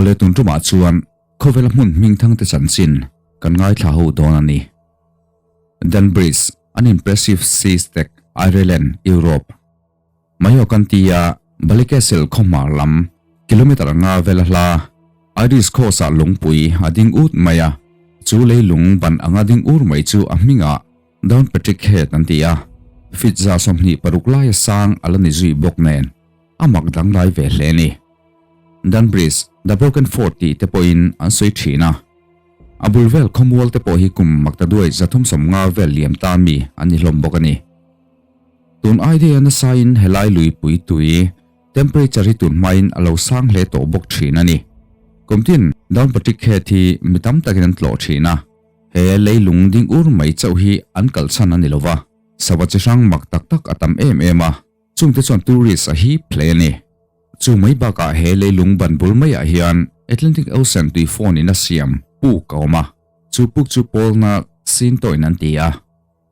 Awle tun tumah chuan khawvela hmun hmingthang te chanchin kan ngaithla ho dawn a ni. Dunbridge, an impressive sea stack, Ireland, Europe. Mayo kan tia Ballycastle khawhmar lam kilometre nga vela hla Irish Coast ah lungpui a ding ut mai a, chu leilung ban anga ding ur mai chu a hmingah Downpatrick Head an ti a, feet 26 laia sang a la ni zui bawk nen a mak danglai ve hle a ni. Dunbridge, The Broken Fort tih te pawhin an sawi thin a, a bul vel khawmual te pawh hi kum maktaduai 350 vel liam ta mi an ni hlawm bawk a ni. Tun idea nasain helai luipui tui temperature hi tun hmain a lo sang hle tawh bawk thin a ni. Kumtin Downpatrick Head hi mi tam takin an tlawh thin a, he leilung ding ur mai chauh hi an kal chhan a ni lova, sava chi hrang mak tak tak a tam em em a, chungte chuan tourist a hip hle a ni. Chu mai bakah he leilung ban bul maiah hian Atlantic Ocean tui phone in a siam puk a awm a, chu puk chu pawlna sin tawhin an ti a.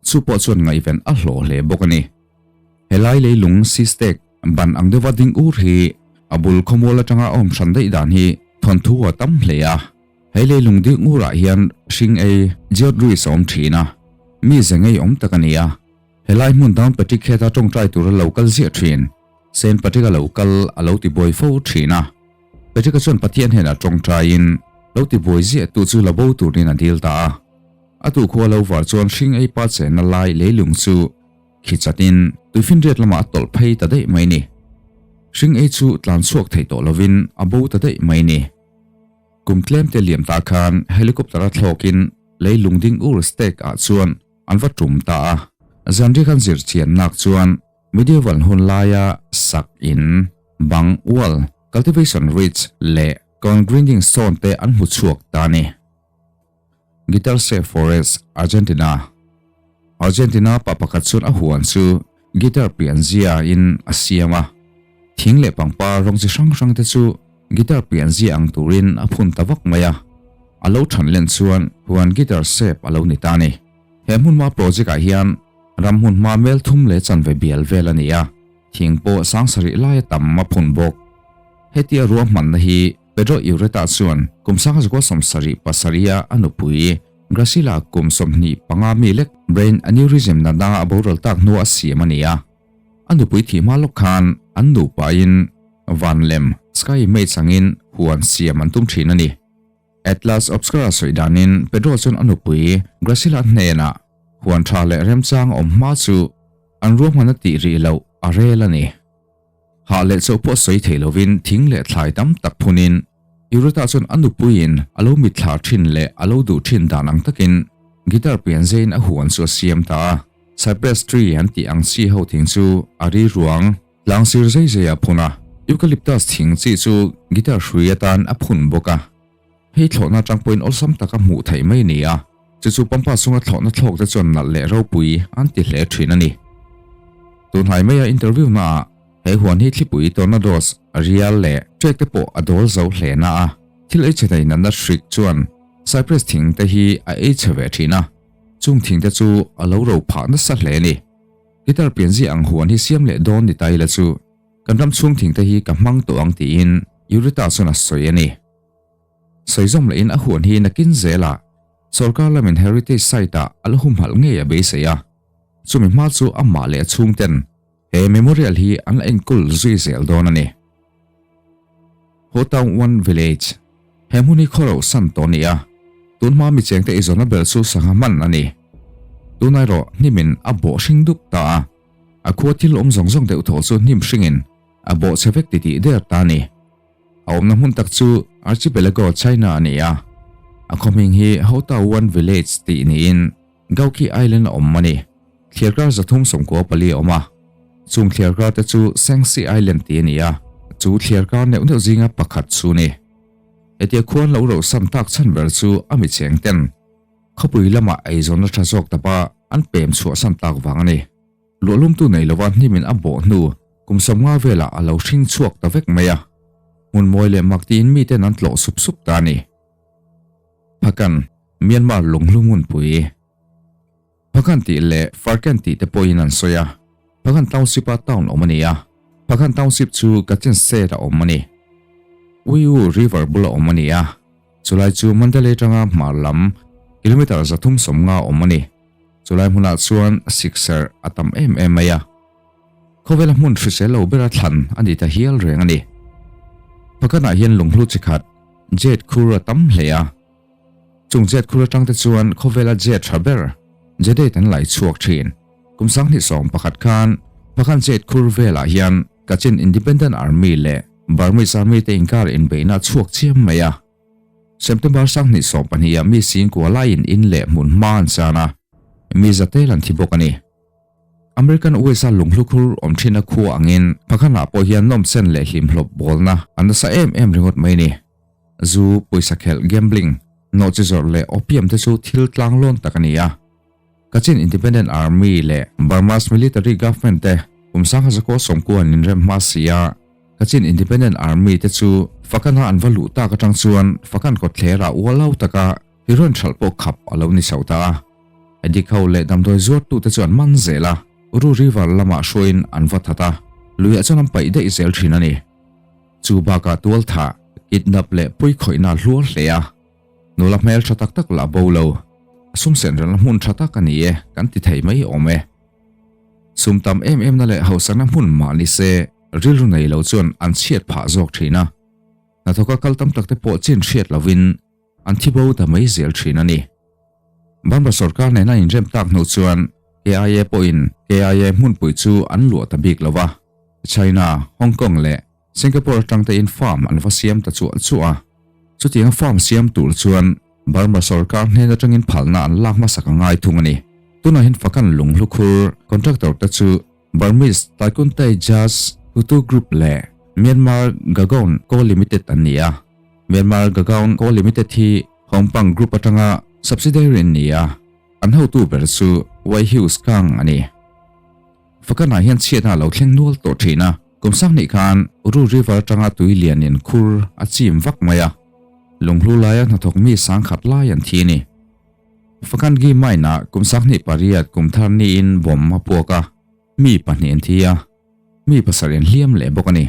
Chu pawh chuan ngaihven a hlawh hle bawk a ni. Helai leilung Sistek ban ang deuha ding ur hi a bul khawmual atanga a awm hran daih dan hi thawnthu a tam hle a. He leilung ding urah hian hring ei Geot Ruiz a awm thin a, mi ze ngei awm tak a ni a. Helai hmun Down Patrick Head-a tawngtai tura lo kal ziah thin Saint Patrick-a lo kal a lo ti buai fo thin a. Patrick-a chuan Pathian hnenah tawngtaiin lo ti buai ziah tu chu la bo turin a dil ta a. A tukhua lo var chuan hring ei pa chenna lai leilung chu khi chatin tuifinriat lamah a tawlh phei ta daih mai ni. Hring ei chu tlan chhuak thei tawh lovin a bo ta daih mai ni. Kum tlem te liam ta khan helicopter a thlawkin leilung ding ur stake ah chuan an va tum ta a. Zanri khan zir chian nak chuan medieval hun laia sak in bang wall, cultivation ridge leh con grinding stone te an hmu chhuak ta ni. Guitar-se Forest, Argentina. Argentina pa pakhat chuan a huan chu guitar pian zia in a siam a, thing leh pangpar rawng chi hrang hrang te chu guitar pian zia ang turin a phun ta vak mai a, a lo than len chuan huan guitar shape a lo ni ta a ni. He hmunhma project ah hian ram hmunhma mel thum leh chanve bial vel a ni a, thing pawh sang sarih laia tam a phun bawk. Hetia ruahmanna hi Pedro Ureta chuan kum 1977 a a nupui Graciela kum 25 mi lek brain aneurysm natna a boral tak hnua a siam a ni a. A nupui thih hma lawk khan an nupain van lem, sky image, angin huan siam an tum thin a ni. Atlas Obscura sawi danin Pedro chuan a nupui Graciela hnenah huan tha leh remchang awm hma chu an ruahman a tih rih loh a rel a ni. Hah leh chauh pawh sawi thei lovin thing leh thlai tam tak phunin Eurota chuan a nupuiin a lo mitthla thin leh a lo duh thin dan ang takin guitar pian zeiin a huan chu a siam ta a. Cypress tree an tih ang chi ho thing chu a ri ruang tlang sir zei zei a phun a, eucalyptus thing chi chu guitar hrui atan a phun bawk a. Hei thlawhna atang pawhin awlsam taka hmuh theih mai a ni a, chu chu pampa chunga thlawhna thlawk te chuan nalh leh ropui an ti hle thin a ni. Tunhlai maia interview naah he huan hi thlipui tornadoes, rial leh trek te pawh a dawl zo hle na a, thil ei chhe thei natna hrik chuan cypress thing te hi a ei chhe ve thin a, chung thing te chu a lo ro phah nasa hle a ni. Guitar pianzi ang huan hi siam leh dawn ni ta ila chu kan ram chhung thing te hi ka hmang tawh ang tiin Eurita chuan a sawi a ni. Sawi zawm lehin a huan hi nakin zelah sorkar lamin heritage site-ah a la humhalh ngei a beisei a, chumi hma chu amah leh a chhungten he memorial hi an la enkawl zui zel dawn a ni. Ho Town One Village, He hmun hi khawro san tawh a ni a, tun hma mi chengte eizawnna ber chu sangha hman a ni. Tunah erawh hnimin a bawh hring dup ta a, a khua thil awm zawng zawng deuh thaw chu hnim hringin a bawh chhe vek titih der ta a ni. A awmna hmun tak chu Archipelago, China a ni a. A khaw hming hi Hota One Village tih niin Gauki Island a awm a ni. Thliarkar 394 a awm a. Chung thliarkar te chu Sengsi Island tih a ni a, chu thliarkar neuh neuh zinga pakhat chu ni. Hetia khuan lo rohsan tak chhan ber chu a mi cheng ten khawpui lamah eizawnna tha zawk tapa an pem chhuahsan tak vang a ni. Luahlumtu nei lova hnimin a bawh hnu kum 50 velah a lo hring chhuak ta vek mai a, hmun mawi leh mak tiin miten an tlawh sup sup ta a ni. Phakan, Myanmar lunghlu hmunpui. Phakan tih leh Farken tih te pawhin an sawi a, Phakan Township-a town awm a ni a, Phakan Township chu Kachin State-a awm a ni. Uiu River bula awm a ni a, chulai chu Mandalay atanga hmar lam kilometre 350 awm a ni. Chulai hmunah chuan sikserh a tam em em mai a, khawvela hmun hrisel lo bera thlan a ni ta hial reng a ni. Phakanah hian lunghlu chi khat jet khur a tam hle a, chung jet khur atangte chuan khawvela jet tha ber jadeit an lai chhuak thin. Kum 2011 khan Phakhan jet khur velah hian Kachin Independent Army leh Burmese Army te inkar inbeihna a chhuak chiam mai a. September 2012 ah mi singkua laiin in leh hmun hma an chan a, mi zatel an thi bawk a ni. American USA lunghlu khur awm thin a khua angin Phakhanah pawh hian nawmchen leh hlimhlawp bawlna a nasa em em ringawt mai a ni. Zu, pawisa khelh, gambling, nawhchi zawrh leh opium te chu thil tlanglawn tak a ni a. Kachin Independent Army leh Burma's Military Government te kum 1990 an inrem hma si a, Kachin Independent Army te chu Fakana an va luh tak atang chuan Fakan kawtthlerah ualau taka heroin hralh pawh khap a lo ni chho ta a. Addict ho leh damdawi zuartute chu an man zel a, Uru River lamah hruaiin an va that a, luiah chuan an paih daih zel thin a ni. Chu bakah tualthah, kidnap leh puikhawihna a hluar hle a. Nula hmel tha tak tak lah bo lo, a sum sen ralna hmun tha tak a ni e kan ti thei mai awm e. Sum tam em em na leh hausakna hmun mah ni se rilru nei lo chuan an chhiat phah zawk thin a. Hnathawka kal tam tak te pawh chin hriat lovin an thi bo ta mai zel thin a ni. Burma sorkar nena inrem tak hnu chuan KIA pawhin KIA hmunpui chu an luah ta bik lo va, China, Hong Kong leh Singapore atang te in farm an va siam ta chuah chuah a, chutianga farm siam tur chuan Burma sorkar hnen atangin phalna an lak hmasak a ngai thung a ni. Tunah hian Fakan lunghlu khur contractor te chu Burmese Tycoon Tejas Hutu Group leh Myanmar Gagaon Co Limited an ni a. Myanmar Gagaon Co Limited hi Hongpang Group atanga subsidiary an ni a, an hotu ber chu Wai Hughes Kang a ni. Fakanah hian chhiatna a lo thleng nual tawh thin a, kum sanghnih khan Uru River atanga tui lianin khur a chim vak mai a, lunghlu laia hnathawk mi sangkhat lai an thi a ni. Fakangi mine-ah kum 28 kum thar niin bomb a puak a, mi pahnih an thi a, mi pasarih an hliam leh bawk a ni.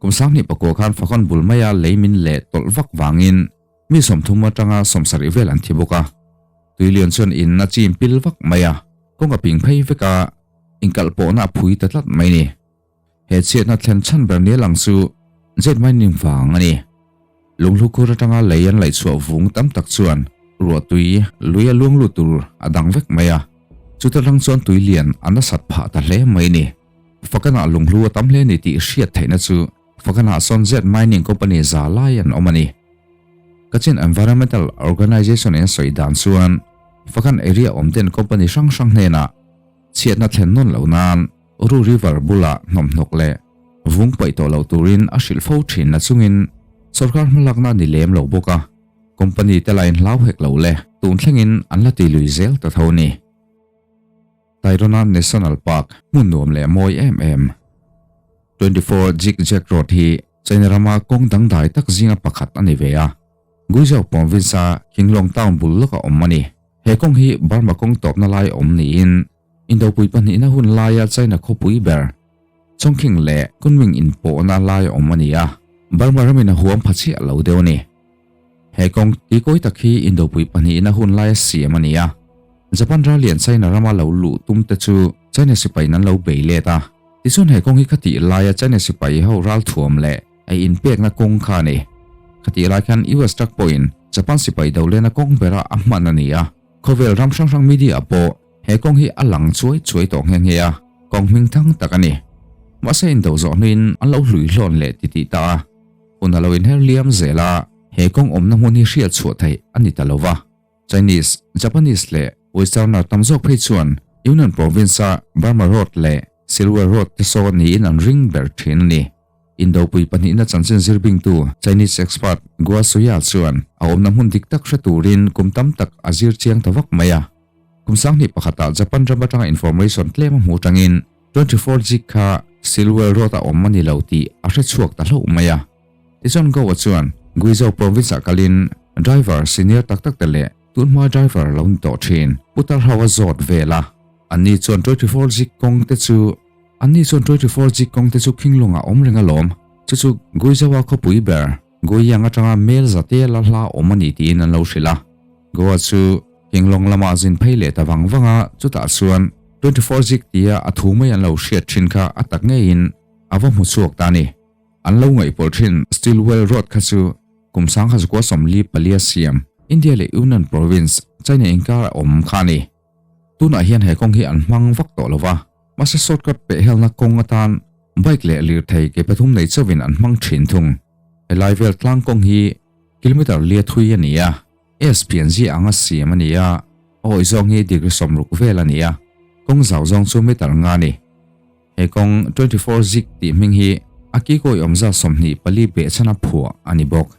Kum 2009 khan Fakan bul maia lei min leh tawlh vak vangin mi 30 atanga 70 vel an thi bawk a. Tuilian chuan in a chim pil vak mai a, kawng a ping phei vek a, inkalh pawhna a phui ta tlat mai ni. He chhiatna thlen chhan ber nia lang chu jet mining vang a ni. Lunghlu khur atanga lei an laih chhuah vung tam tak chuan ruahtui lui a luang lut tur a dang vek mai a, chuta tang chuan tuilian a nasat phah ta hle mai ni. Fakanah lunghlu a tam hle ni tih hriat theihna chu Fakanah sawn jet mining company za lai an awm a ni. Kachin Environmental Organization in a sawi dan chuan Fakan area awm ten company hrang hrang hnenah chhiatna thlen nawn loh nan Uru River bulah hnawmhnawk leh vung paih tawh loh turin a hrilh fo thin na chungin sorkar hmalakna a ni lem lo bawk a, company te lain hlau hek lo le tun thlengin an la ti lui zel ta tho ni. Tayrona National Park hmun nuam leh mawi em em. 24 Jig Jag Road hi China rama kawng dangdai tak zinga pakhat a ni ve a, Guizhou province-a Qinglong town bul lawka awm a ni. He kawng hi Burma kawng tawpna lai awm niin Indopui pahnihna hun laia China khawpui ber Chongqing leh Kunming inpawhna lai awm a ni a, Burma ramin a huam pha chiah lo deuh a ni. He kawng tikawi tak hi Indopui pahnihna hun laia siam a ni a, Japan rallian China rama lo luh tum te chu China sipaiin an lo bei let a. Tichuan he kawng hi khatih laia China sipai ho ralthuam leh ei inpekna kawng kha a ni. Khatih lai khan US truck pawhin Japan sipai do lena kawng bera a hman a ni a, khawvel ram hrang hrang media pawh he kawng hi a lang chuai chuai tawh nghe nghe a, kawng hming thang tak a ni. Mahse indo zawh hnuin an lo hlui hlawn leh titih ta a. Hun a lo inher liam zel a, he kawng awmna hmun hi hriat chhuah theih a ni ta lo va. Chinese, Japanese leh Westerner tam zawk phei chuan Yunnan Province-a Burma Road leh Silver Road te sawn niin an ring ber thin a ni. Indopui pahnihna chanchin zir bingtu Chinese expert Guo Suya chuan a awmna hmun dik tak hre turin kum tam tak a zir chiang ta vak mai a. Kum 2001ah Japan ram atanga information tlem a hmuh atangin 24 gig kha Silwell Road a awm a ni lo tih a hre chhuak ta hlauh mai a. Tichuan Goa chuan Guizhou province ah kalin driver senior tak tak te leh tunhma driver lo ni tawh thin putar ho a zawt vel a. Anni chuan 24 gig kawng te chu Anni chuan 24 gig kawng te chu Khinglungah awm reng alawm. Chu chu Guizhou-a khawpui ber. Guiyang atanga mel zate la hla awm a ni tiin an lo hrilh a. Goa chu Kinglawng lamah zin phei leh ta vang vang a, chutah chuan 24 zik tia a thu mai an lo hriat thin kha a tak ngeiin a va hmu chhuak ta a ni. An lo ngaihpawlh thin Stilwell Road kha chu kum 1940 palia siam India leh Yunnan Province, China inkar a awm kha a ni. Tunah hian he kawng hi an hmang vak tawh lo va, mahse shortcut pehhelna kawng atan bike leh lirthei ke pathum nei chauhin an hmang thin thung. Helai vel tlang kawng hi kilometer lia thui a ni a, SPNG anga siam a ni a, a awih zawng hi degree 60 vel a ni a, kawng zau zawng chu meter nga a ni. He kawng 24 zik tih hming hi a kikawi awmza 24 behchhana phuah a ni bawk.